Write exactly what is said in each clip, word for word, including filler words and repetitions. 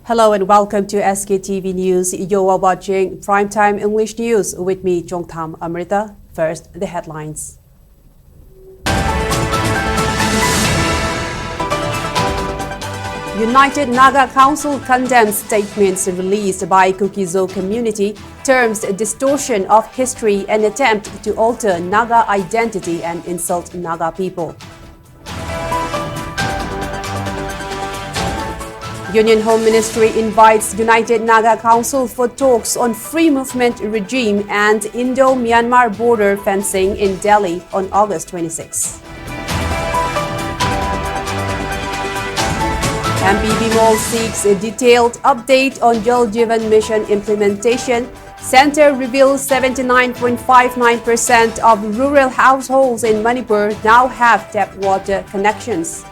Hello and welcome to S K T V News. You are watching Primetime English News with me, Chongtham Amrita. First, the headlines. United Naga Council condemns statements released by Kuki-Zo community terms distortion of history and attempt to alter Naga identity and insult Naga people. Union Home Ministry invites United Naga Council for talks on free movement regime and Indo-Myanmar border fencing in Delhi on August twenty-six. M P Bimol seeks a detailed update on Jal Jeevan Mission implementation. Centre reveals seventy-nine point five nine percent of rural households in Manipur now have tap water connections.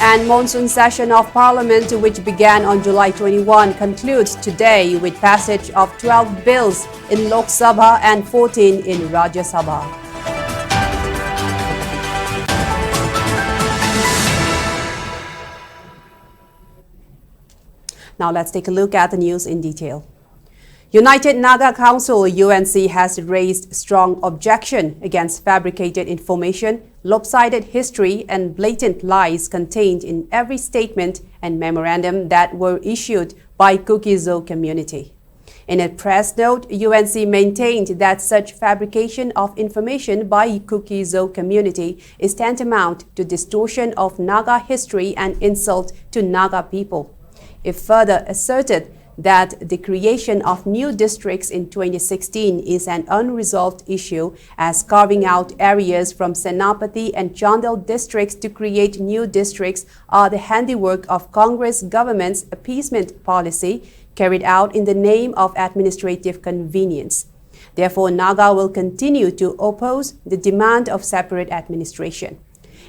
And monsoon session of Parliament, which began on July twenty-one, concludes today with passage of twelve bills in Lok Sabha and fourteen in Rajya Sabha. Now let's take a look at the news in detail. United Naga Council, U N C, has raised strong objection against fabricated information, lopsided history, and blatant lies contained in every statement and memorandum that were issued by Kuki-Zo community. In a press note, U N C maintained that such fabrication of information by Kuki-Zo community is tantamount to distortion of Naga history and insult to Naga people. It further asserted that the creation of new districts in twenty sixteen is an unresolved issue, as carving out areas from Senapati and Chandel districts to create new districts are the handiwork of Congress government's appeasement policy carried out in the name of administrative convenience. Therefore, Naga will continue to oppose the demand of separate administration.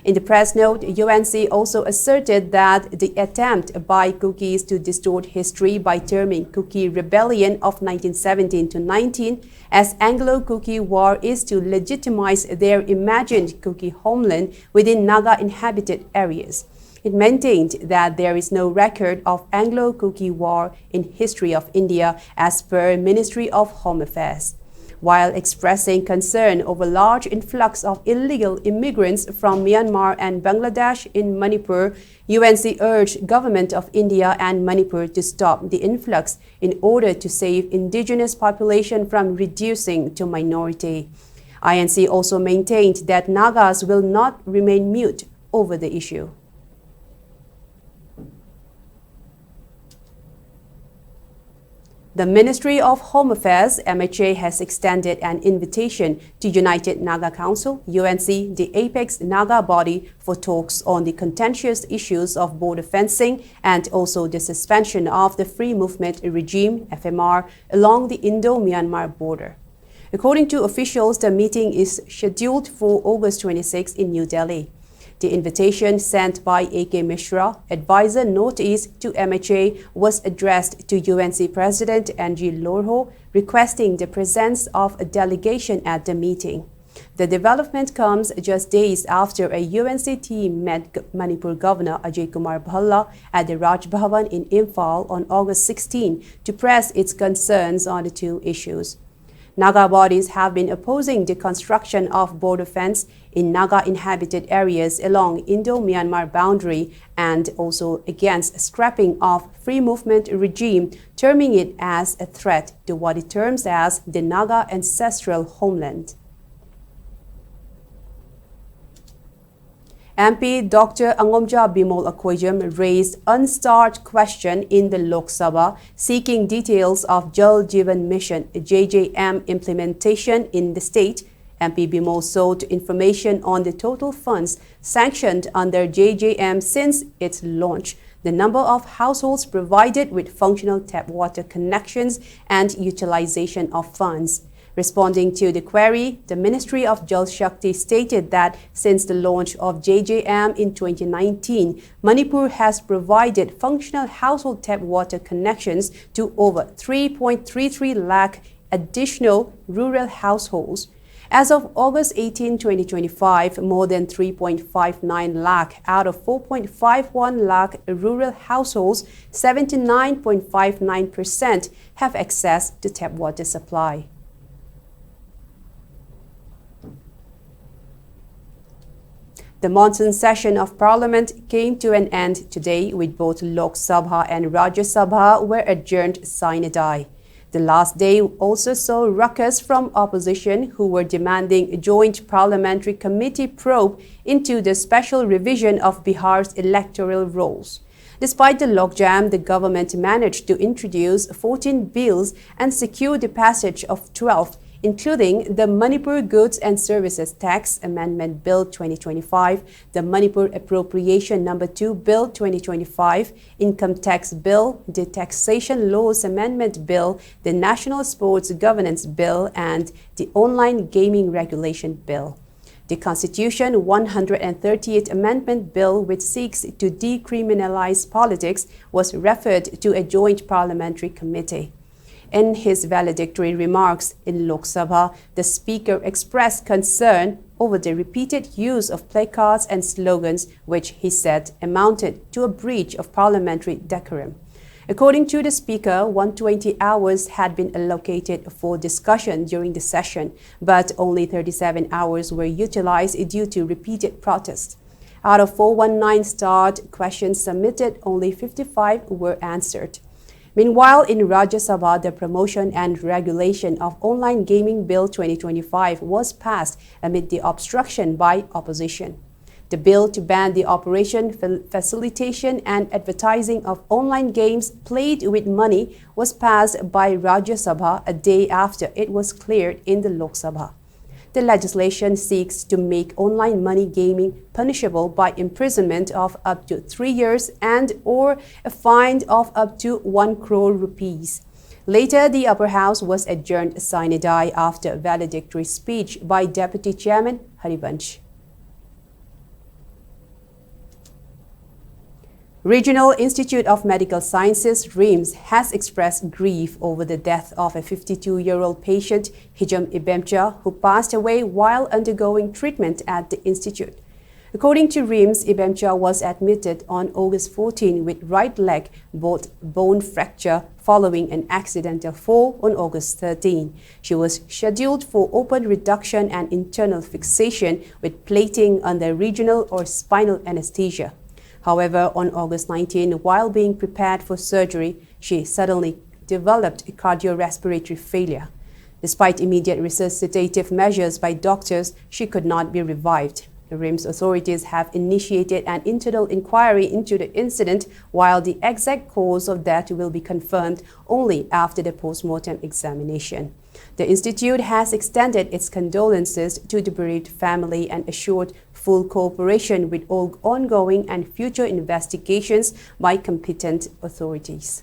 In the press note, U N C also asserted that the attempt by Kukis to distort history by terming Kuki rebellion of nineteen seventeen to nineteen as Anglo-Kuki war is to legitimize their imagined Kuki homeland within Naga inhabited areas. It maintained that there is no record of Anglo-Kuki War in history of India as per Ministry of Home Affairs. While expressing concern over large influx of illegal immigrants from Myanmar and Bangladesh in Manipur, U N C urged Government of India and Manipur to stop the influx in order to save indigenous population from reducing to minority. I N C also maintained that Nagas will not remain mute over the issue. The Ministry of Home Affairs, M H A, has extended an invitation to United Naga Council, U N C, the apex Naga body, for talks on the contentious issues of border fencing and also the suspension of the Free Movement Regime, F M R, along the Indo-Myanmar border. According to officials, the meeting is scheduled for August twenty-six in New Delhi. The invitation sent by A K Mishra, advisor Northeast to M H A, was addressed to U N C President Angie Lorho, requesting the presence of a delegation at the meeting. The development comes just days after a U N C team met G- Manipur Governor Ajay Kumar Bhalla at the Raj Bhavan in Imphal on August sixteen to press its concerns on the two issues. Naga bodies have been opposing the construction of border fence in Naga inhabited areas along Indo-Myanmar boundary and also against scrapping of free movement regime, terming it as a threat to what it terms as the Naga ancestral homeland. M P Doctor Angomja Bimol Akoijam raised unstarred question in the Lok Sabha seeking details of Jal Jeevan Mission, J J M, implementation in the state. M P Bimol sought information on the total funds sanctioned under J J M since its launch, the number of households provided with functional tap water connections, and utilization of funds. Responding to the query, the Ministry of Jal Shakti stated that since the launch of J J M in twenty nineteen, Manipur has provided functional household tap water connections to over three point three three lakh additional rural households. As of August eighteen, twenty twenty-five, more than three point five nine lakh out of four point five one lakh rural households, seventy-nine point five nine percent, have access to tap water supply. The monsoon session of Parliament came to an end today, with both Lok Sabha and Rajya Sabha were adjourned sine die. The last day also saw ruckus from opposition, who were demanding a joint parliamentary committee probe into the special revision of Bihar's electoral rolls. Despite the logjam, the government managed to introduce fourteen bills and secure the passage of twelve, including the Manipur Goods and Services Tax Amendment Bill twenty twenty-five, the Manipur Appropriation Number two Bill twenty twenty-five, Income Tax Bill, the Taxation Laws Amendment Bill, the National Sports Governance Bill, and the Online Gaming Regulation Bill. The Constitution one hundred thirty-eight Amendment Bill, which seeks to decriminalize politics, was referred to a joint parliamentary committee. In his valedictory remarks in Lok Sabha, the speaker expressed concern over the repeated use of placards and slogans, which he said amounted to a breach of parliamentary decorum. According to the speaker, one hundred twenty hours had been allocated for discussion during the session, but only thirty-seven hours were utilized due to repeated protests. Out of four hundred nineteen starred questions submitted, only fifty-five were answered. Meanwhile, in Rajya Sabha, the Promotion and Regulation of Online Gaming Bill twenty twenty-five was passed amid the obstruction by opposition. The bill to ban the operation, fil-, facilitation and advertising of online games played with money was passed by Rajya Sabha a day after it was cleared in the Lok Sabha. The legislation seeks to make online money gaming punishable by imprisonment of up to three years and or a fine of up to one crore rupees. Later, the upper house was adjourned sine die after valedictory speech by Deputy Chairman Harivansh. Regional Institute of Medical Sciences, RIMS, has expressed grief over the death of a fifty-two-year-old patient, Hijam Ibemcha, who passed away while undergoing treatment at the institute. According to RIMS, Ibemcha was admitted on August fourteen with right leg both bone fracture following an accidental fall on August thirteen. She was scheduled for open reduction and internal fixation with plating under regional or spinal anesthesia. However, on August nineteen, while being prepared for surgery, she suddenly developed a cardiorespiratory failure. Despite immediate resuscitative measures by doctors, she could not be revived. The RIMS authorities have initiated an internal inquiry into the incident, while the exact cause of death will be confirmed only after the postmortem examination. The institute has extended its condolences to the bereaved family and assured full cooperation with all ongoing and future investigations by competent authorities.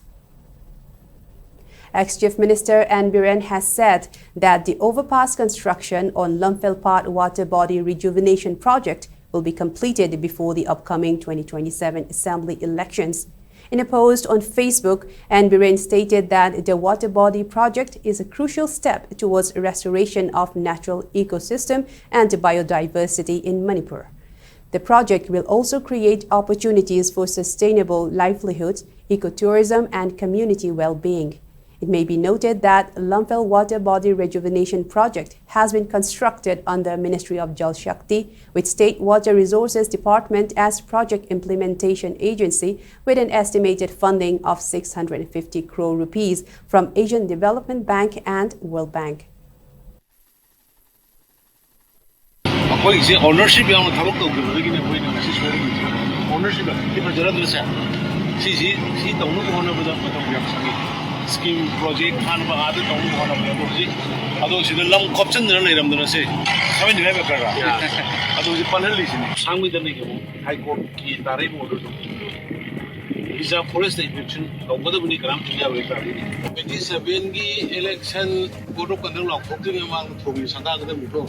Ex-Chief Minister N Biren has said that the overpass construction on Lamphel Path Water Body Rejuvenation Project will be completed before the upcoming twenty twenty-seven Assembly elections. In a post on Facebook, N Biren stated that the water body project is a crucial step towards restoration of natural ecosystem and biodiversity in Manipur. The project will also create opportunities for sustainable livelihoods, ecotourism, and community well-being. It may be noted that Lamphel Water Body Rejuvenation Project has been constructed under Ministry of Jal Shakti, with State Water Resources Department as project implementation agency, with an estimated funding of six hundred fifty crore rupees from Asian Development Bank and World Bank. ꯑꯩꯈꯣꯏꯒꯤꯁꯦ ownership ꯌꯥꯎꯅ ꯊꯕꯛ ꯇꯧꯈꯤꯕꯗꯒꯤꯅꯦ ꯑꯩꯈꯣꯏꯅ ꯉꯁꯤ ꯁꯣꯏꯔꯛꯏꯁꯦ꯫ Ownership ꯌꯥꯎ-, ꯁꯤ ꯐꯖꯔꯗ꯭ꯔꯁꯦ? ꯁꯤꯁꯤ, ꯁꯤ ꯇꯧꯅꯕ ꯍꯣꯠꯅꯕꯗ ꯃꯇꯝ ꯌꯥꯝ ꯆꯪꯉꯤ꯫ ꯁ꯭ꯀꯤꯝ ꯄ꯭ꯔꯣꯖꯦꯛ ꯍꯥꯟꯕ ꯑꯥꯗ ꯇꯧꯅꯕ ꯍꯣꯠꯅꯕꯗ ꯑꯗꯣ ꯍꯧꯖꯤꯛ, ꯑꯗꯣ ꯁꯤꯗ ꯂꯝ ꯈꯣꯞꯆꯟꯗꯅ ꯂꯩꯔꯝꯗꯅ ꯁꯤ seventy five acre ꯔ? ꯑꯗꯣ ꯍꯧꯖꯤꯛ ꯄꯜꯍꯜꯂꯤꯁꯤꯅꯤ꯫ ꯑꯁꯥꯝꯒꯤꯗꯅ ꯌꯦꯡꯉꯨ, ꯍꯥꯏ ꯀꯣꯔꯠꯀꯤ ꯗꯥꯏꯔꯦꯛ ꯑꯣꯔꯗꯔꯗꯣ꯫ ꯔꯤꯖꯥꯔꯚ ꯐꯣꯔꯦꯁꯇ ꯏꯚꯤꯛꯁꯟ ꯇꯧꯒꯗꯕꯅꯤ, ꯀꯅꯥꯝꯇ ꯌꯥꯔꯣꯏ ꯀꯥꯏꯗꯒꯤ꯫ Twenty seven ꯒꯤ election code of conduct ꯂꯥꯎꯊꯣꯛꯇ꯭ꯔꯤꯉꯩ ꯃꯃꯥꯡꯗ ꯊꯣꯡꯒꯤ ꯁꯪꯒꯥꯒꯗꯕꯅꯤꯀꯣ꯫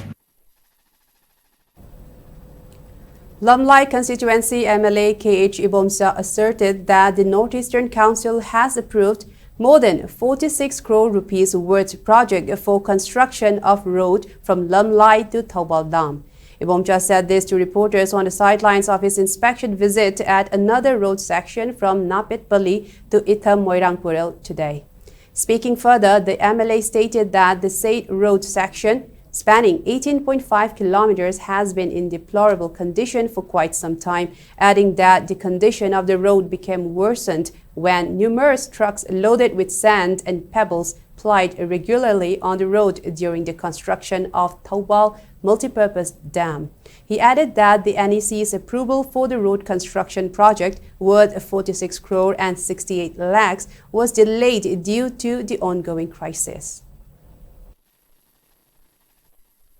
Lamlai constituency M L A K H Ibomcha asserted that the Northeastern Council has approved more than forty-six crore rupees worth project for construction of road from Lamlai to Thoubal Dam. Ibomcha said this to reporters on the sidelines of his inspection visit at another road section from Napetpalli to Itham Moirangpurel today. Speaking further, the M L A stated that the said road section, spanning eighteen point five kilometers, has been in deplorable condition for quite some time, adding that the condition of the road became worsened when numerous trucks loaded with sand and pebbles plied regularly on the road during the construction of Thoubal Multipurpose Dam. He added that the N E C's approval for the road construction project worth forty-six crore and sixty-eight lakhs was delayed due to the ongoing crisis.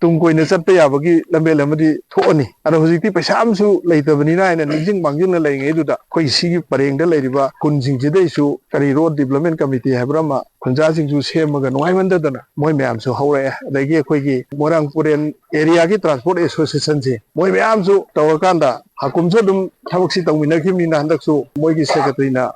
ꯇꯨꯡ ꯀꯣꯏꯅ ꯆꯠꯄ ꯌꯥꯕꯒꯤ ꯂꯝꯕꯦꯜ ꯑꯃꯗꯤ ꯊꯣꯛꯑꯅꯤ꯫ ꯑꯗꯣ ꯍꯧꯖꯤꯛꯇꯤ ꯄꯩꯁꯥ ꯑꯃꯁꯨ ꯂꯩꯇꯕꯅꯤꯅ ꯍꯥꯏꯅ ꯅꯤꯡꯁꯤꯡ ꯃꯥꯡꯖꯤꯡꯅ ꯂꯩꯔꯤꯉꯩꯗꯨꯗ ꯑꯩꯈꯣꯏ ꯁꯤꯒꯤ ꯄꯔꯦꯡꯗ ꯂꯩꯔꯤꯕ ꯈꯨꯟꯁꯤꯡꯁꯤꯗꯩꯁꯨ ꯀꯔꯤ ꯔꯣꯗ ꯗꯤꯕ꯭ꯂꯞꯃꯦꯟ ꯀꯃꯤꯇꯤ ꯍꯥꯏꯕ꯭ꯔꯥ ꯑꯃ ꯈꯨꯟꯖꯥꯁꯤꯡꯁꯨ ꯁꯦꯝꯃꯒ ꯅꯨꯡꯉꯥꯏꯃꯟꯗꯗꯅ ꯃꯣꯏ ꯃꯌꯥꯝꯁꯨ ꯍꯧꯔꯛꯑꯦ꯫ ꯑꯗꯒꯤ ꯑꯩꯈꯣꯏꯒꯤ ꯃꯣꯏꯔꯥꯡ ꯄꯨꯔꯦꯟ ꯑꯦꯔꯤꯌꯥꯒꯤ ꯇ꯭ꯔꯥꯟꯁꯄꯣꯔꯠ ꯑꯦꯁꯣꯁꯤꯌꯦꯁꯟꯁꯦ ꯃꯣꯏ ꯃꯌꯥꯝꯁꯨ ꯇꯧꯔꯀꯥꯟꯗ ꯍꯥꯀꯨꯝꯁꯨ ꯑꯗꯨꯝ ꯊꯕꯛꯁꯤ ꯇꯧꯃꯤꯟꯅꯈꯤꯕꯅꯤꯅ ꯍꯟꯗꯛꯁꯨ ꯃꯣꯏꯒꯤ ꯁꯦꯀ꯭ꯔꯦꯇꯔꯤꯅ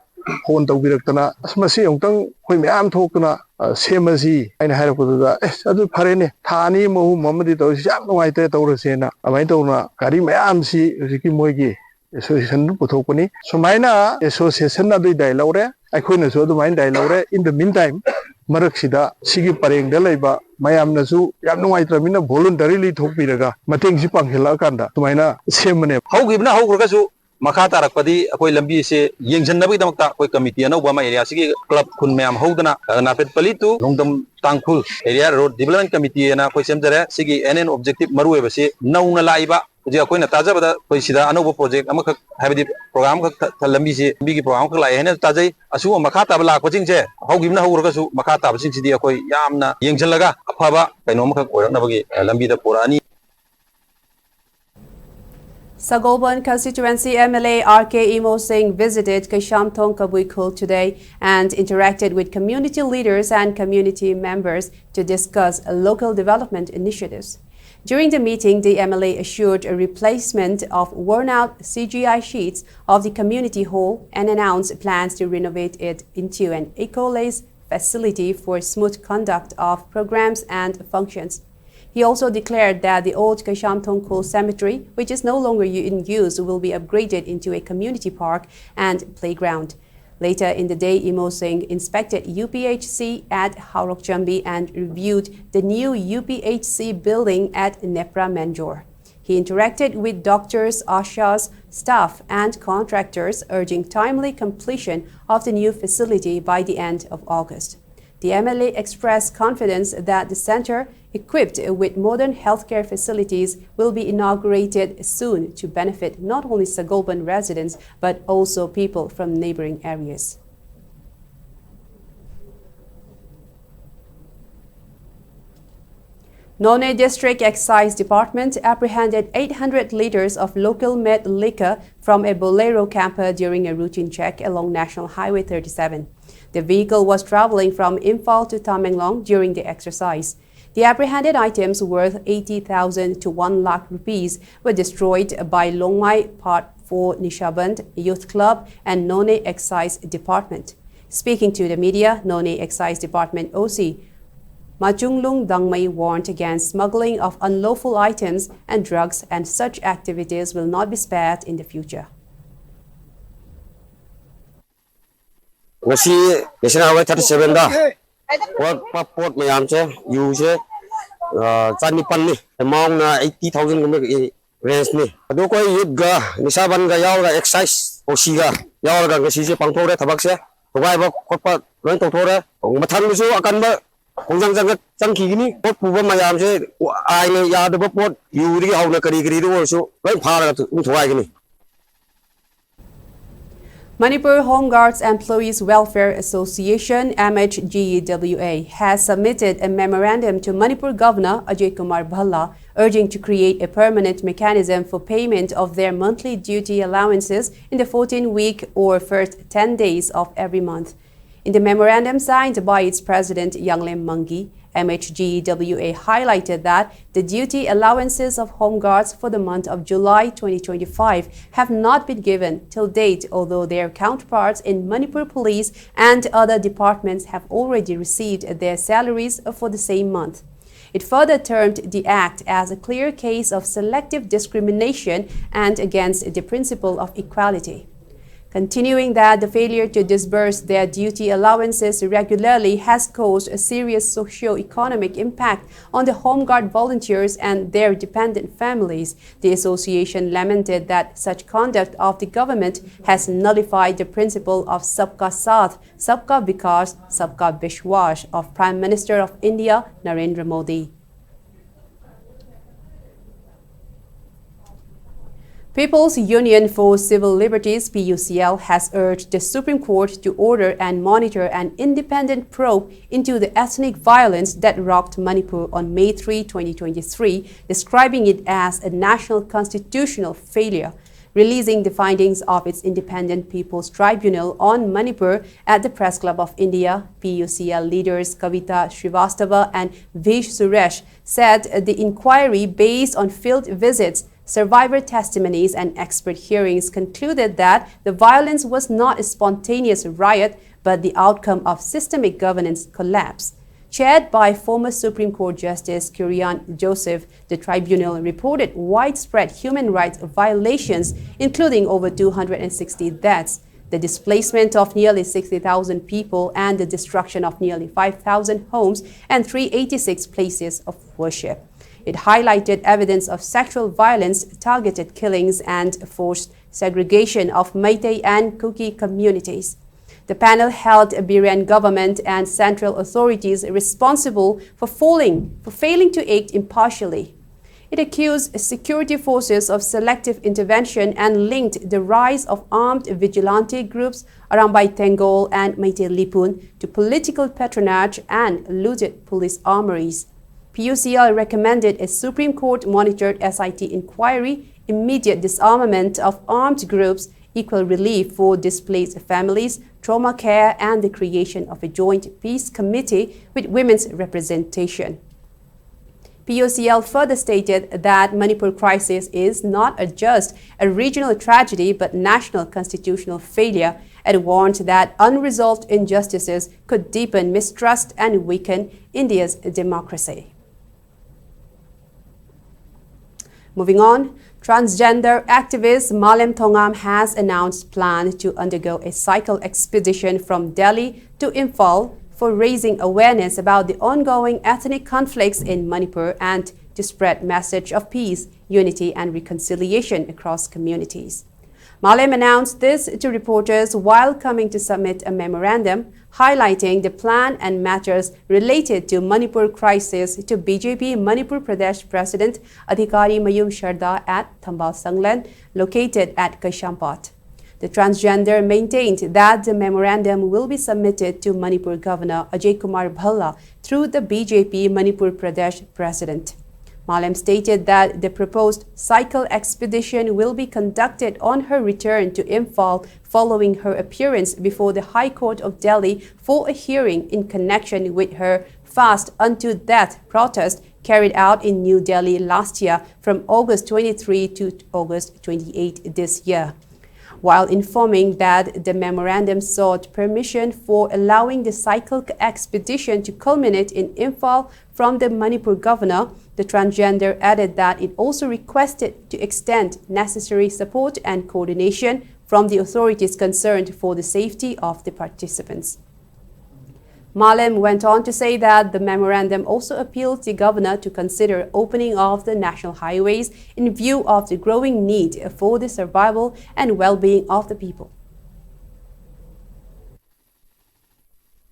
ꯐꯣꯟ ꯇꯧꯕꯤꯔꯛꯇꯅ ꯑꯁ ꯃꯁꯤ ꯑꯃꯨꯛꯇꯪ ꯑꯩꯈꯣꯏ ꯃꯌꯥꯝ ꯊꯣꯛꯇꯅ ꯑ, ꯁꯦꯝꯃꯁꯤ ꯍꯥꯏꯅ ꯍꯥꯏꯔꯛꯄꯗꯨꯗ ꯑꯦꯁ ꯑꯗꯨ ꯐꯔꯦꯅꯦ ꯊꯥ ꯑꯅꯤ ꯑꯃ ꯑꯍꯨꯝ ꯑꯃꯗꯤ ꯇꯧꯔꯤꯁꯤ ꯌꯥꯝ ꯅꯨꯡꯉꯥꯏꯇ꯭ꯔꯦ ꯇꯧꯔꯁꯦꯅ ꯑꯗꯨꯃꯥꯏꯅ ꯇꯧꯅ ꯒꯥꯔꯤ ꯃꯌꯥꯝꯁꯤ ꯍꯧꯖꯤꯛꯀꯤ ꯃꯣꯏꯒꯤ ꯑꯦꯁꯣꯁꯤꯌꯦꯁꯟꯗꯨ ꯄꯨꯊꯣꯛꯄꯅꯤ꯫ ꯁꯨꯃꯥꯏꯅ ꯑꯦꯁꯣꯁꯤꯌꯦꯁꯟ ꯑꯗꯨꯏ ꯗꯥꯏ ꯂꯧꯔꯦ, ꯑꯩꯈꯣꯏꯅꯁꯨ ꯑꯗꯨꯃꯥꯏꯅ ꯗꯥꯏ ꯂꯧꯔꯦ꯫ In the meantime ꯃꯔꯛꯁꯤꯗ ꯁꯤꯒꯤ ꯄꯔꯦꯡꯗ ꯂꯩꯕ ꯃꯌꯥꯝꯅꯁꯨ ꯌꯥꯝ ꯅꯨꯡꯉꯥꯏꯇ꯭ꯔꯕꯅꯤꯅ voluntarily ꯊꯣꯛꯄꯤꯔꯒ ꯃꯇꯦꯡꯁꯤ ꯄꯥꯡꯁꯤꯜꯂꯛꯑꯀꯥꯟꯗ ꯁꯨꯃꯥꯏꯅ ꯁꯦꯝꯕꯅꯦꯕ꯫ ꯍꯧꯈꯤꯕꯅ ꯍꯧꯈ꯭ꯔꯒꯁꯨ ꯃꯈꯥ ꯇꯥꯔꯛꯄꯗꯤ ꯑꯩꯈꯣꯏ ꯂꯝꯕꯤꯁꯦ ꯌꯦꯡꯁꯤꯟꯅꯕꯒꯤꯗꯃꯛꯇ ꯑꯩꯈꯣꯏ ꯀꯃꯤꯇꯤ ꯑꯅꯧꯕ ꯑꯃ ꯑꯦꯔꯤꯌꯥꯁꯤꯒꯤ ꯀ꯭ꯂꯕ ꯈꯨꯟ ꯃꯌꯥꯝ ꯍꯧꯗꯅ ꯅꯥꯄꯦꯠꯄꯂꯤ ꯇꯨ ꯅꯣꯡꯗꯝ ꯇꯥꯡꯈꯨꯜ ꯑꯦꯔꯤꯌꯥ ꯔꯣꯗ ꯗꯤꯕꯂꯞꯃꯦꯟ ꯀꯃꯤꯇꯤ ꯑꯅ ꯑꯩꯈꯣꯏ ꯁꯦꯝꯖꯔꯦ꯫ ꯁꯤꯒꯤ ꯑꯦꯟ ꯑꯦꯟ ꯑꯣꯕꯖꯦꯛꯇꯤꯚ ꯃꯔꯨ ꯑꯣꯏꯕꯁꯤ ꯅꯧꯅ ꯂꯥꯛꯏꯕ ꯍꯧꯖꯤꯛ ꯑꯩꯈꯣꯏꯅ ꯇꯥꯖꯕꯗ ꯑꯩꯈꯣꯏ ꯁꯤꯗ ꯑꯅꯧꯕ ꯄ꯭ꯔꯣꯖꯦꯛ ꯑꯃꯈꯛ ꯍꯥꯏꯕꯗꯤ ꯄ꯭ꯔꯣꯒ꯭ꯔꯥꯝ ꯈꯛ ꯊ- ꯊ- ꯂꯝꯕꯤꯁꯤ ꯂꯝꯕꯤꯒꯤ ꯄ꯭ꯔꯣꯒ꯭ꯔꯥꯝ ꯈꯛ ꯂꯥꯛꯑꯦ ꯍꯥꯏꯅ ꯇꯥꯖꯩ꯫ ꯑꯁꯤꯒꯨꯝꯕ ꯃꯈꯥ ꯇꯥꯕ ꯂꯥꯛꯄꯁꯤꯡꯁꯦ ꯍꯧꯈꯤꯕꯅ ꯍꯧꯔꯒꯁꯨ ꯃꯈꯥ ꯇꯥꯕꯁꯤꯡꯁꯤꯗꯤ ꯑꯩꯈꯣꯏ ꯌꯥꯝꯅ ꯌꯦꯡꯁꯤꯜꯂꯒ ꯑꯐꯕ ꯀꯩꯅꯣ ꯑꯃꯈꯛ ꯑꯣꯏꯔꯛꯅꯕꯒꯤ ꯑ, ꯂꯝꯕꯤꯗ ꯄꯨꯔꯛꯑꯅꯤ꯫ Sagoban constituency M L A R K Imo Singh visited Kaishamthong Kabuikhul today and interacted with community leaders and community members to discuss local development initiatives. During the meeting, the M L A assured a replacement of worn-out C G I sheets of the community hall and announced plans to renovate it into an eco-less facility for smooth conduct of programs and functions. He also declared that the old Kasham Thongkhul cemetery, which is no longer u- in use, will be upgraded into a community park and playground. Later in the day, Imo Singh inspected U P H C at Haorokchambi and reviewed the new U P H C building at Nepra Manjor. He interacted with doctors, ASHAs, staff, and contractors, urging timely completion of the new facility by the end of August. The M L A expressed confidence that the center, equipped with modern healthcare facilities, will be inaugurated soon to benefit not only Sagolband residents but also people from neighboring areas. Noney District Excise Department apprehended eight hundred liters of local made liquor from a Bolero camper during a routine check along National Highway thirty-seven. The vehicle was traveling from Imphal to Tamenglong during the exercise. The apprehended items worth eighty thousand to one lakh rupees were destroyed by Longmai Part four Nishaband Youth Club and Noney Excise Department. Speaking to the media, Noney Excise Department O C Machunglung Dangmei warned against smuggling of unlawful items and drugs, and such activities will not be spared in the future. ꯉꯁꯤ National Highway thirty seven ꯗ ꯄꯣꯠ ꯄꯣꯠ ꯃꯌꯥꯝꯁꯦ ꯌꯨꯁꯦ ꯆꯅꯤꯄꯥꯟꯅꯤ, ꯑꯦꯃꯥꯎꯟꯅ eighty thousand ꯒꯨꯝꯕ ꯔꯦꯟꯖꯅꯤ꯫ ꯑꯗꯨ ꯑꯩꯈꯣꯏ ꯌꯨꯠꯒ ꯅꯤꯁꯥꯕꯟꯒ ꯌꯥꯎꯔꯒ excise ꯑꯣꯁꯤꯒ ꯌꯥꯎꯔꯒ ꯉꯁꯤꯁꯦ ꯄꯥꯡꯊꯣꯛꯔꯦ ꯊꯕꯛꯁꯦ꯫ ꯊꯨꯒꯥꯏꯕ ꯈꯣꯠꯄ ꯂꯣꯏ ꯇꯧꯊꯣꯛꯔꯦ꯫ ꯃꯊꯪꯗꯁꯨ ꯑꯀꯟꯕ ꯈꯣꯡꯖꯪ ꯆꯪꯉꯛ ꯆꯪꯈꯤꯒꯅꯤ꯫ ꯄꯣꯠ ꯄꯨꯕ ꯃꯌꯥꯝꯁꯦ ꯑꯥꯏꯟꯅ ꯌꯥꯗꯕ ꯄꯣꯠ ꯌꯨꯗꯒꯤ ꯍꯧꯅ ꯀꯔꯤ ꯀꯔꯤꯗ ꯑꯣꯏꯔꯁꯨ ꯂꯣꯏ ꯐꯥꯔꯒ ꯑꯗꯨꯝ ꯊꯨꯒꯥꯏꯒꯅꯤ꯫ Manipur Home Guards Employees Welfare Association, M H G W A, has submitted a memorandum to Manipur Governor Ajay Kumar Bhalla, urging to create a permanent mechanism for payment of their monthly duty allowances in the fourteen week or first ten days of every month. In the memorandum signed by its president, Yanglem Mangi, M H G W A highlighted that the duty allowances of Home Guards for the month of July twenty twenty-five have not been given till date, although their counterparts in Manipur Police and other departments have already received their salaries for the same month. It further termed the act as a clear case of selective discrimination and against the principle of equality. Continuing that the failure to disburse their duty allowances regularly has caused a serious socio-economic impact on the Home Guard volunteers and their dependent families. The association lamented that such conduct of the government has nullified the principle of Sabka Saath, Sabka Vikas, Sabka Vishwas of Prime Minister of India, Narendra Modi. People's Union for Civil Liberties, P U C L, has urged the Supreme Court to order and monitor an independent probe into the ethnic violence that rocked Manipur on May three, twenty twenty-three, describing it as a national constitutional failure. Releasing the findings of its Independent People's Tribunal on Manipur at the Press Club of India, P U C L leaders Kavita Srivastava and Vish Suresh said the inquiry, based on field visits, survivor testimonies, and expert hearings, concluded that the violence was not a spontaneous riot, but the outcome of systemic governance collapse. Chaired by former Supreme Court Justice Kurian Joseph, the tribunal reported widespread human rights violations, including over two hundred sixty deaths, the displacement of nearly sixty thousand people, and the destruction of nearly five thousand homes and three eighty-six places of worship. It highlighted evidence of sexual violence, targeted killings, and forced segregation of Meitei and Kuki communities. The panel held Biren government and central authorities responsible for failing, for failing to act impartially. It accused security forces of selective intervention and linked the rise of armed vigilante groups Arambai Tenggol and Meitei Lipun to political patronage and looted police armories. P U C L recommended a Supreme Court monitored S I T inquiry, immediate disarmament of armed groups, equal relief for displaced families, trauma care, and the creation of a joint peace committee with women's representation. P O C L further stated that Manipur crisis is not a, just a regional tragedy but national constitutional failure, and warned that unresolved injustices could deepen mistrust and weaken India's democracy. Moving on, transgender activist Malem Thongam has announced plan to undergo a cycle expedition from Delhi to Imphal for raising awareness about the ongoing ethnic conflicts in Manipur and to spread message of peace, unity, and reconciliation across communities. Malem announced this to reporters while coming to submit a memorandum highlighting the plan and matters related to Manipur crisis to B J P Manipur Pradesh President Adhikari Mayum Sharda at Thambal Sanglen, located at Kaishampat. The transgender maintained that the memorandum will be submitted to Manipur Governor Ajay Kumar Bhalla through the B J P Manipur Pradesh President. Malem stated that the proposed cycle expedition will be conducted on her return to Imphal following her appearance before the High Court of Delhi for a hearing in connection with her fast unto death protest carried out in New Delhi last year from August twenty-three to August twenty-eight this year. While informing that the memorandum sought permission for allowing the cycle expedition to culminate in Imphal from the Manipur governor, the transgender added that it also requested to extend necessary support and coordination from the authorities concerned for the safety of the participants. Malem went on to say that the memorandum also appealed the governor to consider opening of the national highways in view of the growing need for the survival and well-being of the people.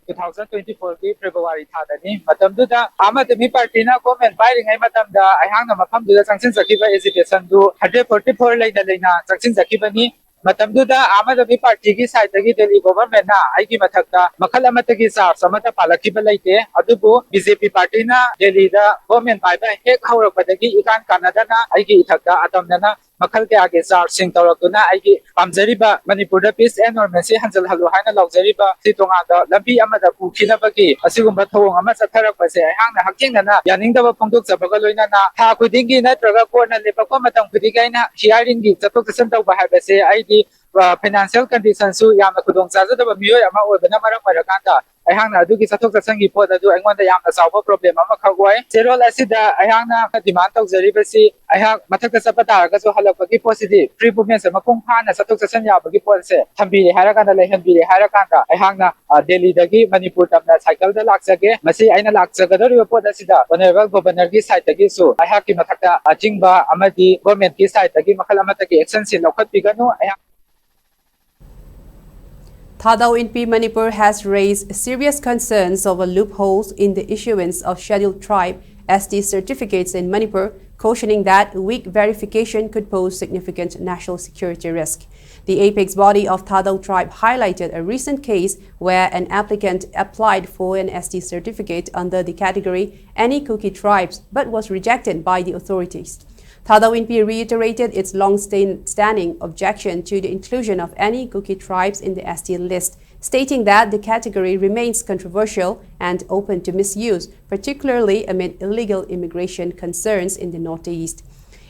two thousand twenty-fourꯒꯤ February ꯊꯥꯗꯅꯤ꯫ ꯃꯇꯝꯗꯨꯗ Aam Aadmi ꯄꯥꯔꯇꯤꯅ government ꯄꯥꯏꯔꯤꯉꯩ ꯃꯇꯝꯗ ꯑꯩꯍꯥꯛꯅ ꯃꯐꯝꯗꯨꯗ ꯆꯪꯁꯤꯟꯖꯈꯤꯕ ꯑꯦꯖꯤꯇꯦꯁꯟꯗꯨ hundred forty four ꯂꯩꯅ ꯂꯩꯅ ꯆꯪꯁꯤꯟꯖꯈꯤꯕꯅꯤ꯫ ꯃꯇꯝꯗꯨꯗ ꯑꯥꯝ ꯑꯥꯗꯃꯤ ꯄꯥꯔꯇꯤꯒꯤ ꯁꯥꯏꯠꯇꯒꯤ ꯗꯦꯜꯂꯤ ꯒꯣꯚꯔꯟꯃꯦꯟꯠꯅ ꯑꯩꯒꯤ ꯃꯊꯛꯇ ꯃꯈꯜ ꯑꯃꯠꯇꯒꯤ ꯆꯥꯔꯖ ꯑꯃꯠꯇ ꯄꯥꯜꯂꯛꯈꯤꯕ ꯂꯩꯇꯦ꯫ ꯑꯗꯨꯕꯨ ꯕꯤ ꯖꯦ ꯄꯤ ꯄꯥꯔꯇꯤꯅ ꯗꯦꯜꯂꯤꯗ ꯒꯣꯚꯔꯟꯃꯦꯟꯠ ꯄꯥꯏꯕ ꯍꯦꯛ ꯍꯧꯔꯛꯄꯗꯒꯤ ꯏꯀꯥꯟ ꯀꯥꯟꯅꯗꯅ ꯑꯩꯒꯤ ꯏꯊꯛꯇ ꯑꯇꯝꯅꯅ ꯃꯈꯜ ꯀꯌꯥꯒꯤ ꯆꯥꯔꯖꯁꯤꯡ ꯇꯧꯔꯛꯇꯨꯅ ꯑꯩꯒꯤ ꯄꯥꯝꯖꯔꯤꯕ ꯃꯅꯤꯄꯨꯔꯗ peace and normalcy ꯍꯟꯖꯜꯍꯜꯂꯨ ꯍꯥꯏꯅ ꯂꯥꯎꯖꯔꯤꯕ ꯁꯤ ꯇꯣꯉꯥꯟꯕ ꯂꯝꯕꯤ ꯑꯃꯗ ꯄꯨꯈꯤꯅꯕꯒꯤ ꯑꯁꯤꯒꯨꯝꯕ ꯊꯧꯑꯣꯡ ꯑꯃ ꯆꯠꯊꯔꯛꯄꯁꯦ ꯑꯩꯍꯥꯛꯅ ꯍꯛꯊꯦꯡꯅꯅ ꯌꯥꯅꯤꯡꯗꯕ ꯐꯣꯡꯗꯣꯛꯆꯕꯒ ꯂꯣꯏꯅꯅ ꯊꯥ ꯈꯨꯗꯤꯡꯒꯤ ꯅꯠꯇ꯭ꯔꯒ ꯀꯣꯔꯠꯅ ꯂꯦꯞꯄꯛꯄ ꯃꯇꯝ ꯈꯨꯗꯤꯡꯒꯤ ꯑꯩꯅ hearingꯒꯤ ꯆꯠꯊꯣꯛ ꯆꯠꯁꯤꯟ ꯇꯧꯕ ꯍꯥꯏꯕꯁꯦ ꯑꯩꯒꯤ ꯑ, financial conditionꯁꯨ ꯌꯥꯝꯅ ꯈꯨꯗꯣꯡ ꯆꯥꯖꯗꯕ ꯃꯤꯑꯣꯏ ꯑꯃ ꯑꯣꯏꯕꯅ ꯃꯔꯝ ꯑꯣꯏꯔꯀꯥꯟꯗ ꯑꯩꯍꯥꯛꯅ ꯑꯗꯨꯒꯤ ꯆꯠꯊꯣꯛ ꯆꯠꯁꯤꯟꯒꯤ ꯄꯣꯠ ꯑꯗꯨ ꯑꯩꯉꯣꯟꯗ ꯌꯥꯝꯅ ꯆꯥꯎꯕ problem ꯑꯃꯈꯛ ꯑꯣꯏ꯫ ꯆꯦꯔꯣꯜ ꯑꯁꯤꯗ ꯑꯩꯍꯥꯛꯅ demand ꯇꯧꯖꯔꯤꯕꯁꯤ ꯑꯩꯍꯥꯛ ꯃꯊꯛꯇ ꯆꯠꯄ ꯇꯥꯔꯒꯁꯨ ꯍꯜꯂꯛꯄꯒꯤ ꯄꯣꯠꯁꯤꯗꯤ free movement ꯃꯄꯨꯡ ꯐꯥꯅ ꯆꯠꯊꯣꯛ ꯆꯠꯁꯤꯟ ꯌꯥꯕꯒꯤ ꯄꯣꯠꯁꯦ ꯊꯝꯕꯤꯔꯦ ꯍꯥꯏꯔꯀꯥꯟꯗ, ꯂꯩꯍꯟꯕꯤꯔꯦ ꯍꯥꯏꯔꯀꯥꯟꯗ ꯑꯩꯍꯥꯛꯅ, ꯑ, ꯗꯦꯜꯂꯤꯗꯒꯤ ꯃꯅꯤꯄꯨꯔ ꯇꯝꯅ cycleꯗ ꯂꯥꯛꯆꯒꯦ꯫ ꯃꯁꯤ ꯑꯩꯅ ꯂꯥꯛꯆꯒꯗꯧꯔꯤꯕ ꯄꯣꯠ ꯑꯁꯤꯗ honourable governorꯒꯤ sideꯇꯒꯤꯁꯨ ꯑꯩꯍꯥꯛꯀꯤ ꯃꯊꯛꯇ ꯑꯆꯤꯡꯕ ꯑꯃꯗꯤ governmentꯀꯤ sideꯇꯒꯤ ꯃꯈꯜ ꯑꯃꯠꯇꯒꯤ actionꯁꯤ ꯂꯧꯈꯠꯄꯤꯒꯅꯨ꯫ ꯑꯩꯍꯥꯛ Thadou Inpi Manipur has raised serious concerns over loopholes in the issuance of Scheduled Tribe S T certificates in Manipur, cautioning that weak verification could pose significant national security risk. The apex body of Thadou tribe highlighted a recent case where an applicant applied for an S T certificate under the category Any Kuki Tribes but was rejected by the authorities. Thadou Inpi reiterated its long-standing objection to the inclusion of any Kuki tribes in the S T list, stating that the category remains controversial and open to misuse, particularly amid illegal immigration concerns in the Northeast.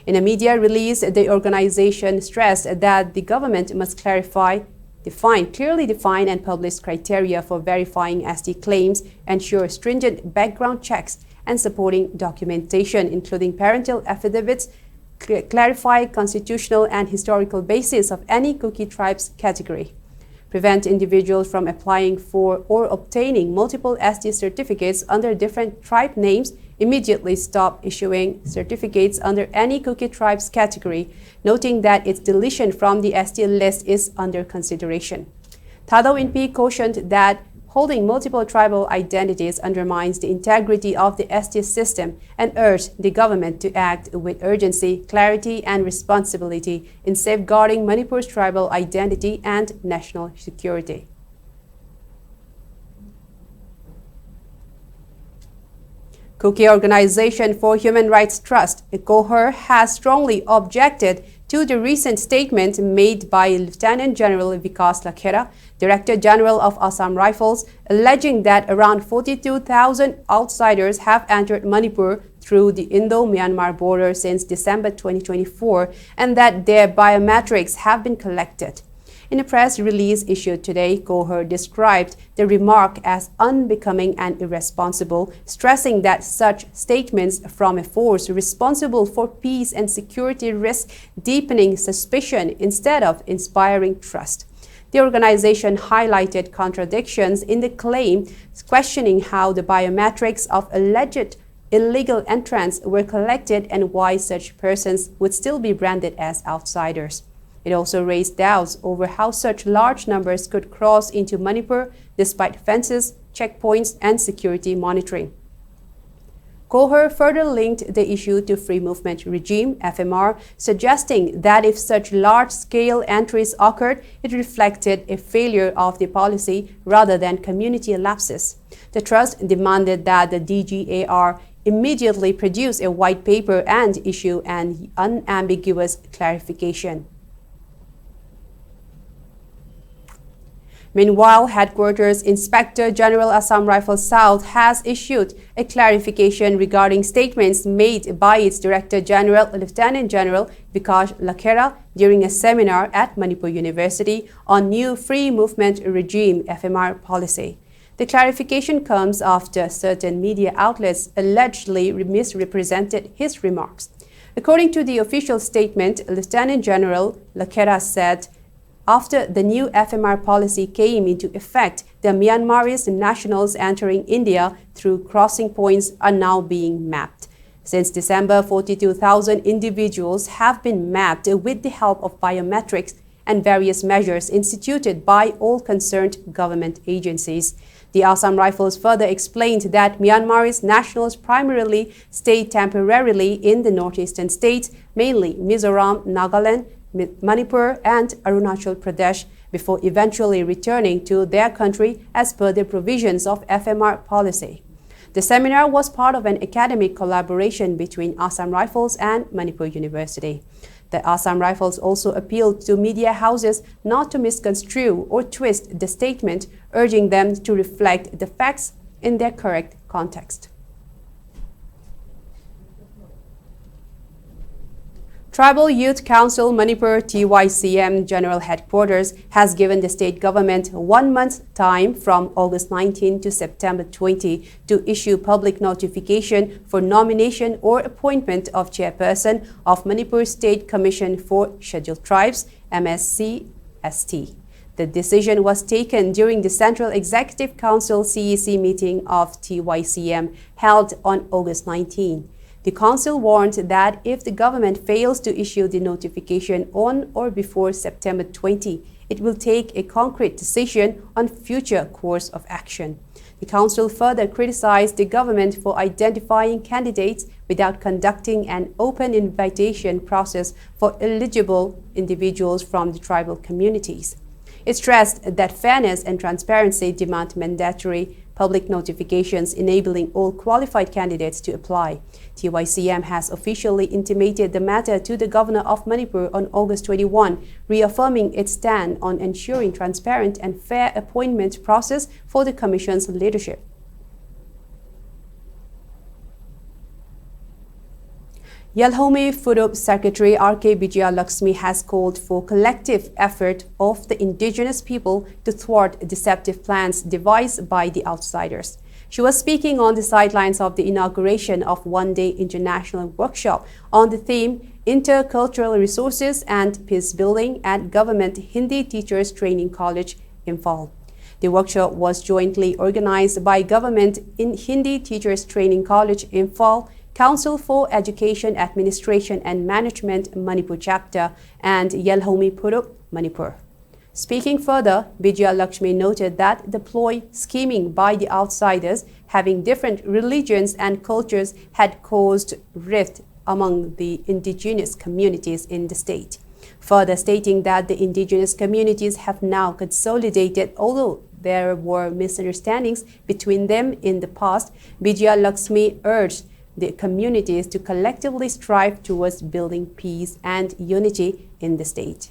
In a media release, the organization stressed that the government must clarify, define, clearly define and publish criteria for verifying S T claims, ensure stringent background checks, and supporting documentation, including parental affidavits, cl-, clarify constitutional and historical basis of any Kuki tribe's category, prevent individuals from applying for or obtaining multiple S T certificates under different tribe names, immediately stop issuing certificates under any Kuki tribe's category, noting that its deletion from the S T list is under consideration. Thadou Inpi cautioned that holding multiple tribal identities undermines the integrity of the S T system and urged the government to act with urgency, clarity, and responsibility in safeguarding Manipur's tribal identity and national security. Kuki Organization for Human Rights Trust, KOHUR, has strongly objected to the recent statement made by Lieutenant General Vikas Lakhera, Director General of Assam Rifles, alleging that around forty-two thousand outsiders have entered Manipur through the Indo-Myanmar border since December twenty twenty-four and that their biometrics have been collected. In a press release issued today, Kohar described the remark as unbecoming and irresponsible, stressing that such statements from a force responsible for peace and security risk deepening suspicion instead of inspiring trust. The organization highlighted contradictions in the claim, questioning how the biometrics of alleged illegal entrants were collected and why such persons would still be branded as outsiders. It also raised doubts over how such large numbers could cross into Manipur despite fences, checkpoints, and security monitoring. Kohar further linked the issue to Free Movement Regime, F M R, suggesting that if such large-scale entries occurred, it reflected a failure of the policy rather than community lapses. The trust demanded that the D G A R immediately produce a white paper and issue an unambiguous clarification. Meanwhile, Headquarters Inspector General Assam Rifles South has issued a clarification regarding statements made by its Director General, Lieutenant General Vikash Lakhera, during a seminar at Manipur University on new Free Movement Regime, F M R, policy. The clarification comes after certain media outlets allegedly misrepresented his remarks. According to the official statement, Lieutenant General Lakhera said, after the new F M R policy came into effect, the Myanmarese nationals entering India through crossing points are now being mapped. Since December, forty-two thousand individuals have been mapped with the help of biometrics and various measures instituted by all concerned government agencies. The Assam Rifles further explained that Myanmarese nationals primarily stay temporarily in the northeastern states, mainly Mizoram, Nagaland, Mi- Manipur, and Arunachal Pradesh, before eventually returning to their country as per the provisions of F M R policy. The seminar was part of an academic collaboration between Assam Rifles and Manipur University. The Assam Rifles also appealed to media houses not to misconstrue or twist the statement, urging them to reflect the facts in their correct context. Tribal Youth Council Manipur, T Y C M, General Headquarters has given the state government one month time from August nineteen to September twenty to issue public notification for nomination or appointment of chairperson of Manipur State Commission for Scheduled Tribes, M S C S T. The decision was taken during the Central Executive Council, C E C, meeting of T Y C M held on August nineteen. The council warned that if the government fails to issue the notification on or before September twenty, it will take a concrete decision on future course of action. The council further criticized the government for identifying candidates without conducting an open invitation process for eligible individuals from the tribal communities. It stressed that fairness and transparency demand mandatory public notifications enabling all qualified candidates to apply. T Y C M has officially intimated the matter to the governor of Manipur on August twenty-one, reaffirming its stand on ensuring transparent and fair appointment process for the commission's leadership. Yalhomi Furup Secretary R K Vijayalakshmi has called for collective effort of the indigenous people to thwart deceptive plans devised by the outsiders. She was speaking on the sidelines of the inauguration of one-day international workshop on the theme Intercultural Resources and Peace Building at Government Hindi Teachers Training College, Imphal. The workshop was jointly organized by Government in Hindi Teachers Training College, Imphal, Council for Education Administration and Management, Manipur Chapter, and Yalhomi Furup, Manipur. Speaking further, Vijayalakshmi noted that the ploy scheming by the outsiders, having different religions and cultures, had caused rift among the indigenous communities in the state. Further stating that the indigenous communities have now consolidated, although there were misunderstandings between them in the past, Vijayalakshmi urged the communities to collectively strive towards building peace and unity in the state.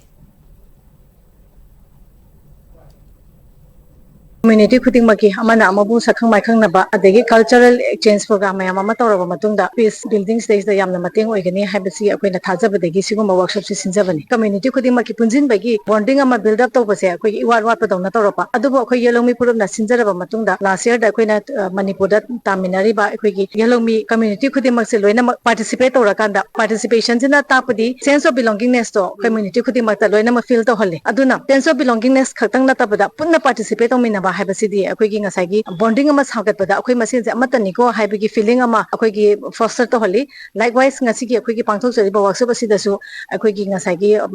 Community ꯈꯨꯗꯤꯡꯃꯛꯀꯤ ꯑꯃꯅ ꯑꯃꯕꯨ ꯁꯛꯈꯪ ꯃꯥꯏꯈꯪꯅꯕ ꯑꯗꯒꯤ cultural exchange program ꯃꯌꯥꯝ ꯑꯃ ꯇꯧꯔꯕ ꯃꯇꯨꯡꯗ peace building ꯁꯤꯗꯩꯁꯤꯗ ꯌꯥꯝꯅ ꯃꯇꯦꯡ ꯑꯣꯏꯒꯅꯤ ꯍꯥꯏꯕꯁꯤ ꯑꯩꯈꯣꯏꯅ ꯊꯥꯖꯕꯗꯒꯤ ꯁꯤꯒꯨꯝꯕ workshop ꯁꯤ ꯁꯤꯟꯖꯕꯅꯤ꯫ Community ꯈꯨꯗꯤꯡꯃꯛꯀꯤ ꯄꯨꯟꯁꯤꯟꯕꯒꯤ bonding ꯑꯃ build up ꯇꯧꯕꯁꯦ ꯑꯩꯈꯣꯏꯒꯤ ꯏꯋꯥꯠ ꯋꯥꯠꯄꯗꯧꯅ ꯇꯧꯔꯛꯄ꯫ ꯑꯗꯨꯕꯨ ꯑꯩꯈꯣꯏ ꯌꯦꯜꯍꯧꯃꯤ ꯐꯨꯔꯨꯞꯅ ꯁꯤꯟꯖꯔꯕ ꯃꯇꯨꯡꯗ last year ꯗ ꯑꯩꯈꯣꯏꯅ, ꯑ, ꯃꯅꯤꯄꯨꯔꯗ ꯇꯥꯃꯤꯟꯅꯔꯤꯕ ꯑꯩꯈꯣꯏꯒꯤ ꯌꯦꯜꯍꯧꯃꯤ community ꯈꯨꯗꯤꯡꯃꯛꯁꯦ ꯂꯣꯏꯅꯃꯛ participate ꯇꯧꯔꯀꯥꯟꯗ, participation ꯁꯤꯅ ꯇꯥꯛꯄꯗꯤ sense of belongingness to community ꯈꯨꯗꯤꯡꯃꯛꯇ ꯂꯣꯏꯅꯃꯛ feel ꯇꯧꯍꯜꯂꯤ꯫ ꯑꯗꯨꯅ sense of belongingness ꯈꯛꯇꯪ ꯅꯠꯇꯕꯗ ꯄꯨꯟꯅ participate ꯇꯧꯃꯤꯟꯅꯕ ꯍꯥꯏꯕꯁꯤꯗꯤ ꯑꯩꯈꯣꯏꯒꯤ ꯉꯁꯥꯏꯒꯤ bonding ꯑꯃ ꯁꯥꯒꯠꯄꯗ ꯑꯩꯈꯣꯏ ꯃꯁꯦꯟꯁꯦ ꯑꯃꯠꯇꯅꯤꯀꯣ ꯍꯥꯏꯕꯒꯤ feeling ꯑꯃ ꯑꯩꯈꯣꯏꯒꯤ foster ꯇꯧꯍꯜꯂꯤ꯫ Likewise, ꯉꯁꯤꯒꯤ ꯑꯩꯈꯣꯏꯒꯤ ꯄꯥꯡꯊꯣꯛꯆꯔꯤꯕ workshop ꯑꯁꯤꯗꯁꯨ ꯑꯩꯈꯣꯏꯒꯤ ꯉꯁꯥꯏꯒꯤ, ꯑ,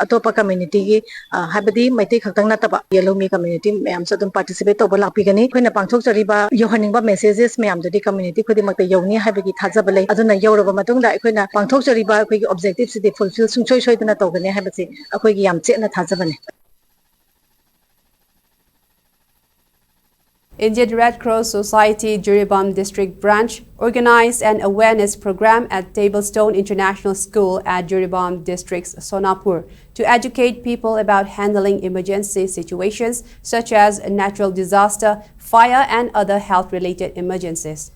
ꯑꯇꯣꯞꯄ community ꯒꯤ, ꯑ, ꯍꯥꯏꯕꯗꯤ ꯃꯩꯇꯩ ꯈꯛꯇꯪ ꯅꯠꯇꯕ ꯌꯦꯜꯍꯧꯃꯤ community ꯃꯌꯥꯝꯁꯨ ꯑꯗꯨꯝ participate ꯇꯧꯕ ꯂꯥꯛꯄꯤꯒꯅꯤ꯫ ꯑꯩꯈꯣꯏꯅ ꯄꯥꯡꯊꯣꯛꯆꯔꯤꯕ ꯌꯧꯍꯟꯅꯤꯡꯕ messages ꯃꯌꯥꯝꯗꯨꯗꯤ community ꯈꯨꯗꯤꯡꯃꯛꯇ ꯌꯧꯅꯤ ꯍꯥꯏꯕꯒꯤ ꯊꯥꯖꯕ ꯂꯩ꯫ ꯑꯗꯨꯅ ꯌꯧꯔꯕ ꯃꯇꯨꯡꯗ ꯑꯩꯈꯣꯏꯅ ꯄꯥꯡꯊꯣꯛꯆꯔꯤꯕ ꯑꯩꯈꯣꯏꯒꯤ objective ꯁꯤꯗꯤ fulfill ꯁꯨꯡꯁꯣꯏ ꯁꯣꯏꯗꯅ ꯇꯧꯒꯅꯤ ꯍꯥꯏꯕꯁꯤ ꯑꯩꯈꯣꯏꯒꯤ ꯌꯥꯝ ꯆꯦꯠꯅ ꯊꯥꯖꯕꯅꯤ꯫ Indian Red Cross Society Jiribam District Branch organized an awareness program at Tablestone International School at Jiribam District's Sonapur to educate people about handling emergency situations such as natural disaster, fire, and other health-related emergencies.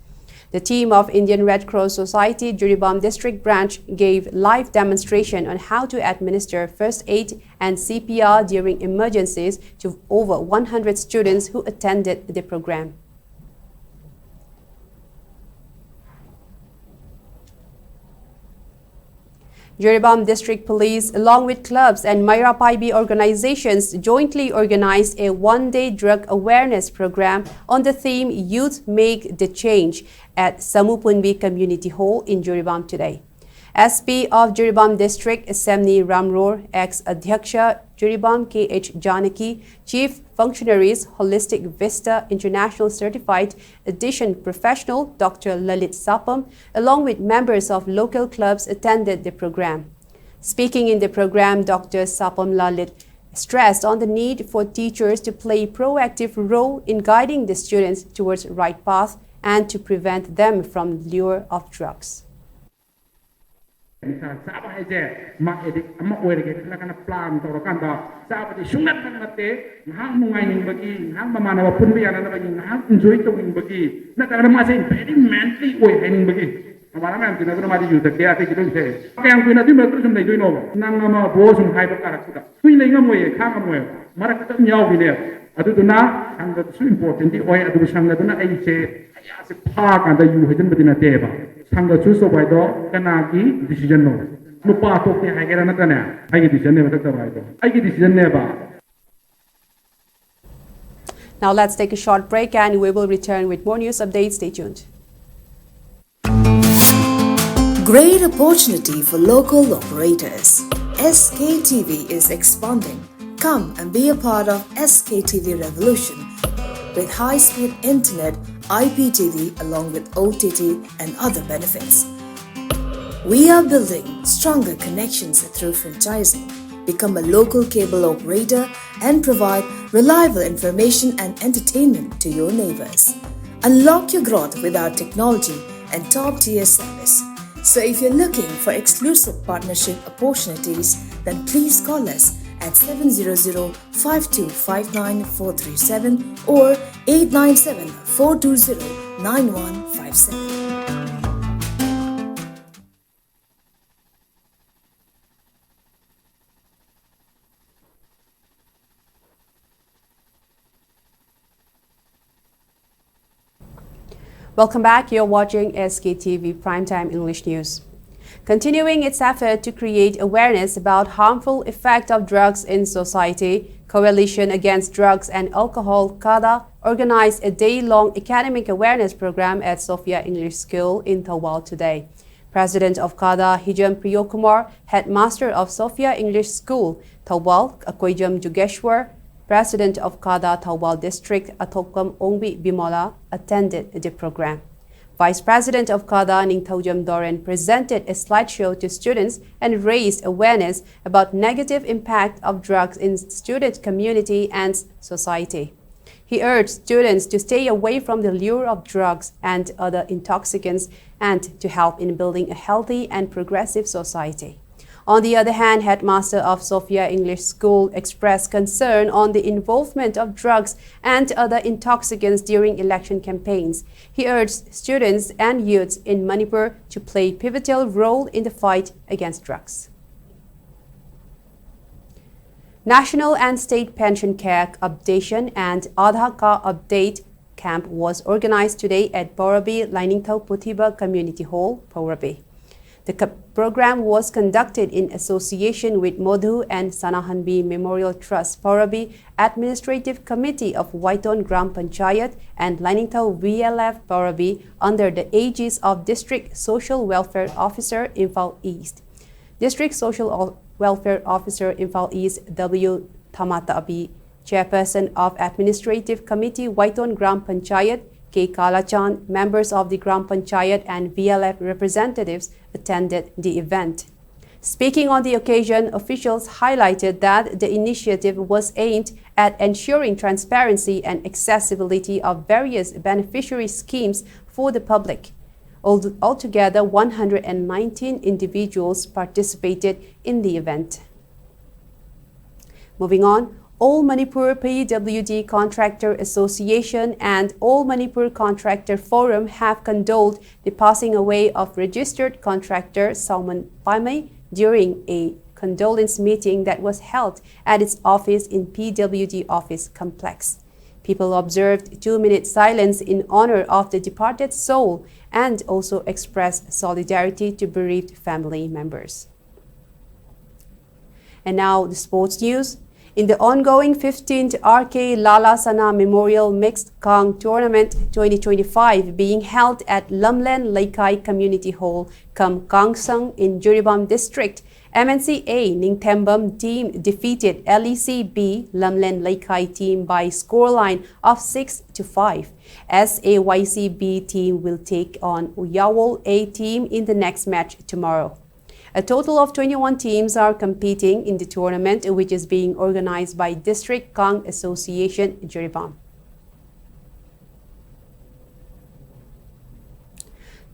The team of Indian Red Cross Society Jiribam District Branch gave live demonstration on how to administer first aid and C P R during emergencies to over one hundred students who attended the program. Jiribam District Police, along with clubs and Meira Paibi organizations, jointly organized a one-day drug awareness program on the theme Youth Make the Change at Samupunbi Community Hall in Jiribam today. S P of Jiribam District, Semni Ramror, ex-Adhyaksha Jiribam K H Janaki, chief functionaries, Holistic Vista International certified addition professional Doctor Lalit Sapam, along with members of local clubs, attended the program. Speaking in the program, Doctor Sapam Lalit stressed on the need for teachers to play proactive role in guiding the students towards right path and to prevent them from lure of drugs. ꯅꯤꯁꯥ ꯆꯥꯕ ꯍꯥꯏꯁꯦ ꯃꯥ addict ꯑꯃ ꯑꯣꯏꯔꯒꯦ ꯈꯜꯂꯒꯅ plan ꯇꯧꯔꯀꯥꯟꯗ ꯆꯥꯕꯗꯤ ꯁꯨꯡꯅꯠ ꯅꯠꯇꯦ꯫ ꯉꯥꯏꯍꯥꯛ ꯅꯨꯡꯉꯥꯏꯅꯤꯡꯕꯒꯤ, ꯉꯥꯏꯍꯥꯛ ꯃꯃꯥꯟꯅꯕ ꯄꯨꯟꯕ ꯌꯥꯅꯅꯕꯒꯤ, ꯉꯥꯏꯍꯥꯛ ꯏꯟꯖꯣꯏ ꯇꯧꯅꯤꯡꯕꯒꯤ, ꯅꯠꯇ꯭ꯔꯒꯅ ꯃꯥꯁꯦ ꯚꯦꯔꯤ ꯃꯦꯟꯂꯤ ꯑꯣꯏ ꯍꯥꯏꯅꯤꯡꯕꯒꯤ꯫ ꯃꯃꯥꯟꯅꯕ ꯃꯌꯥꯝ ꯇꯤꯟꯅꯗꯨꯅ ꯃꯥꯗꯤ ꯌꯨ ꯊꯛꯇꯦ, ꯑꯇꯩꯗꯤ ꯂꯣꯏ ꯊꯛꯑꯦ꯫ ꯀꯌꯥꯝ ꯀꯨꯏꯅ ꯑꯗꯨꯒꯤ ꯃꯔꯛꯇ ꯁꯨꯝ ꯂꯩꯗꯣꯏꯅꯣꯕ? ꯅꯪ ꯑꯃ ꯕꯣꯁ ꯁꯨꯝ ꯍꯥꯏꯕ ꯀꯥꯔꯛꯄꯗ ꯀꯨꯏꯅ ꯂꯩ ꯉꯝꯃꯣꯏꯌꯦ, ꯈꯥꯡ ꯉꯝꯃꯣꯏꯌꯦ꯫ ꯃꯔꯛꯇ ꯑꯗꯨꯝ ꯌꯥꯎꯈꯤꯅꯦꯕ꯫ ꯑꯗꯨꯗꯨꯅ ꯁꯪꯒꯗꯨꯁꯨ ꯏꯝꯄꯣꯔꯇꯦꯟꯗꯤ ꯑꯣꯏ꯫ ꯑꯗꯨꯕꯨ ꯁꯪꯒꯗꯨꯅ ꯑꯩꯁꯦ ꯑꯌꯥꯁꯦ ꯐꯥꯀꯥꯟꯗ ꯌꯨ ꯍꯩꯖꯤꯟꯕꯗꯤ ꯅꯠꯇꯦꯕ꯫ ꯁꯪꯒ ꯆꯨꯁ ꯇꯧꯕ ꯍꯥꯏꯗꯣ ꯀꯅꯥꯒꯤ ꯗꯤꯁꯤꯖꯟꯅꯣ? ꯅꯨꯄꯥ ꯊꯣꯛꯇꯦ ꯍꯥꯏꯒꯦꯔꯥ ꯅꯠꯇ꯭ꯔꯅꯦ? ꯑꯩꯒꯤ ꯗꯤꯁꯤꯖꯟꯅꯦꯕ ꯊꯛꯇꯕ ꯍꯥꯏꯗꯣ, ꯑꯩꯒꯤ ꯗꯤꯁꯤꯖꯟꯅꯦꯕ꯫ Now let's take a short break and we will return with more news updates. Stay tuned. Great opportunity for local operators. S K T V is expanding. Come and be a part of S K T V revolution with high-speed internet, I P T V along with O T T and other benefits. We are building stronger connections through franchising. Become a local cable operator and provide reliable information and entertainment to your neighbors. Unlock your growth with our technology and top-tier service. So if you're looking for exclusive partnership opportunities, then please call us at seven zero zero five two five nine four three seven or eight nine seven four two zero nine one five seven. Welcome back. You're watching S K T V Primetime English News. Continuing its effort to create awareness about harmful effect of drugs in society, Coalition Against Drugs and Alcohol, CADA, organized a day-long academic awareness program at Sophia English School in Thoubal today. President of CADA, Hijam Priyokumar, Headmaster of Sophia English School, Thoubal, Akoijam Jugeshwar, President of CADA Thoubal District, Athokam Ongbi Bimola, attended the program. Vice President of CADA, Ningthoujam Doran, presented a slideshow to students and raised awareness about negative impact of drugs in student community and society. He urged students to stay away from the lure of drugs and other intoxicants and to help in building a healthy and progressive society. On the other hand, headmaster of Sophia English School expressed concern on the involvement of drugs and other intoxicants during election campaigns. He urged students and youths in Manipur to play pivotal role in the fight against drugs. National and State Pension Cag updation and Aadhaar card update camp was organized today at Paurabi Lainingthou Puthiba Community Hall, Paurabi. The co- program was conducted in association with Modhu and Sanahanbi Memorial Trust Paurabi, Administrative Committee of Waiton Gram Panchayat and Lainingthou V L F Paurabi under the aegis of District Social Welfare Officer, Imphal East. District Social Welfare Officer, Imphal East W Thamatabi, Chairperson of Administrative Committee Waiton Gram Panchayat, K Kalachan, members of the Gram Panchayat and V L F representatives attended the event. Speaking on the occasion, officials highlighted that the initiative was aimed at ensuring transparency and accessibility of various beneficiary schemes for the public. Al- Altogether, one hundred nineteen individuals participated in the event. Moving on, All Manipur P W D Contractor Association and All Manipur Contractor Forum have condoled the passing away of registered contractor Salman Paimei during a condolence meeting that was held at its office in P W D office complex. People observed two-minute silence in honor of the departed soul and also expressed solidarity to bereaved family members. And now the sports news. In the ongoing fifteenth R K Lala Sana Memorial Mixed Kang Tournament twenty twenty-five being held at Lamlen Leikai Community Hall, Kam Kangsang in Jiribam District, M N C A Ningthembam team defeated L E C B Lamlen Leikai team by scoreline of six to five. S A Y C B team will take on Uyawol A team in the next match tomorrow. A total of twenty-one teams are competing in the tournament, which is being organized by District Kang Association, Jiribam.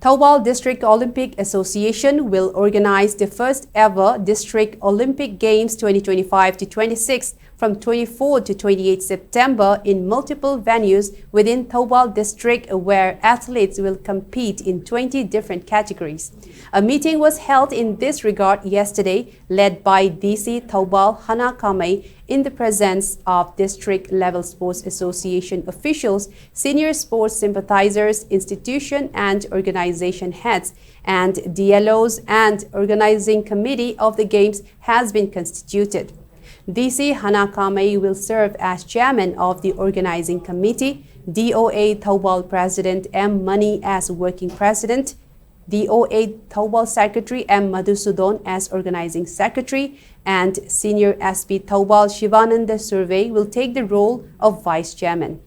Thoubal District Olympic Association will organize the first ever District Olympic Games twenty twenty-five to twenty-six from twenty-four to twenty-eight September in multiple venues within Thoubal District, where athletes will compete in twenty different categories. A meeting was held in this regard yesterday, led by D C Thoubal Hana Kamei, in the presence of District Level Sports Association officials, senior sports sympathizers, institution and organization heads, and D L Os and organizing committee of the games has been constituted. D C Hana Kamei will serve as chairman of the organizing committee, D O A Thoubal President M Mani as working president, D O A Thoubal Secretary M Madhusudan as organizing secretary, and senior S P Thoubal Shivananda Survey will take the role of vice chairman.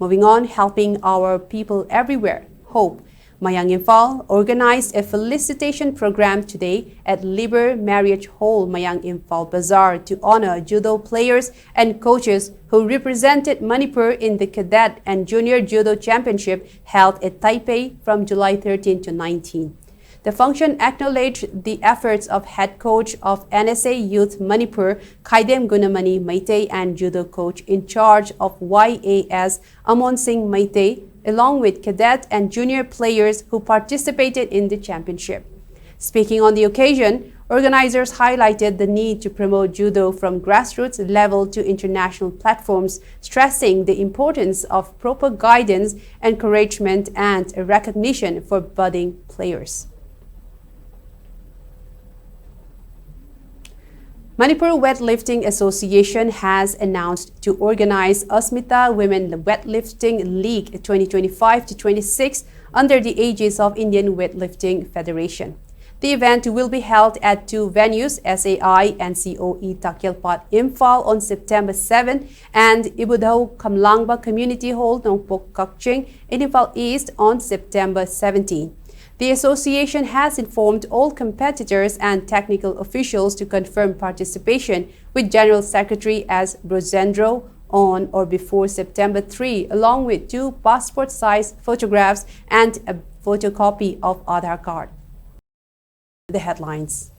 Moving on, helping our people everywhere. Hope. Mayang Imphal organized a felicitation program today at Liber Marriott Hall, Mayang Imphal Bazaar, to honor judo players and coaches who represented Manipur in the Cadet and Junior Judo Championship held at Taipei from July thirteen to nineteen. The function acknowledged the efforts of head coach of N S A Youth Manipur, Khaidem Gunamani Meitei, and judo coach in charge of Y A S, Amon Singh Meitei, along with cadet and junior players who participated in the championship. Speaking on the occasion, organizers highlighted the need to promote judo from grassroots level to international platforms, stressing the importance of proper guidance, encouragement, and recognition for budding players. Manipur Weightlifting Association has announced to organize Asmita Women Weightlifting League twenty twenty-five to twenty-six under the aegis of Indian Weightlifting Federation. The event will be held at two venues, S A I and C O E Takyalpat, Imphal on September seven and Ibudhou Khamlangba Community Hall, Nongpok Kakching in Imphal East on September seventeen. The association has informed all competitors and technical officials to confirm participation, with General Secretary S Brojendro on or before September three, along with two passport-size photographs and a photocopy of Aadhaar card. The headlines.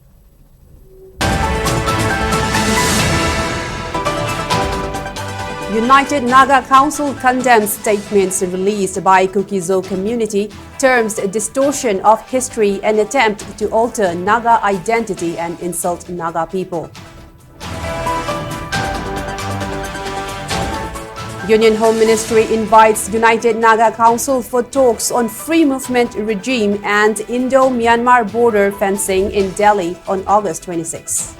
United Naga Council condemns statements released by Kuki-Zo community terms distortion of history and attempt to alter Naga identity and insult Naga people. Union Home Ministry invites United Naga Council for talks on free movement regime and Indo-Myanmar border fencing in Delhi on August twenty-sixth.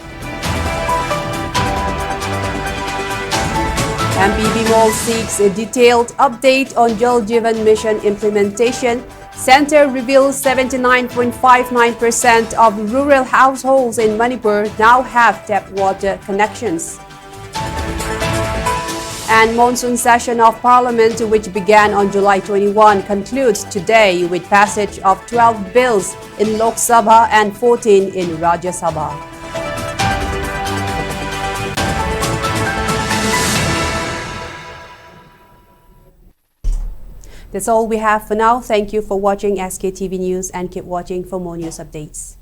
M P Bimol seeks a detailed update on Jal Jeevan Mission implementation. Centre reveals seventy-nine point five nine percent of rural households in Manipur now have tap water connections. And monsoon session of Parliament, which began on July twenty-one, concludes today with passage of twelve bills in Lok Sabha and fourteen in Rajya Sabha. That's all we have for now. Thank you for watching S K T V News and keep watching for more news updates.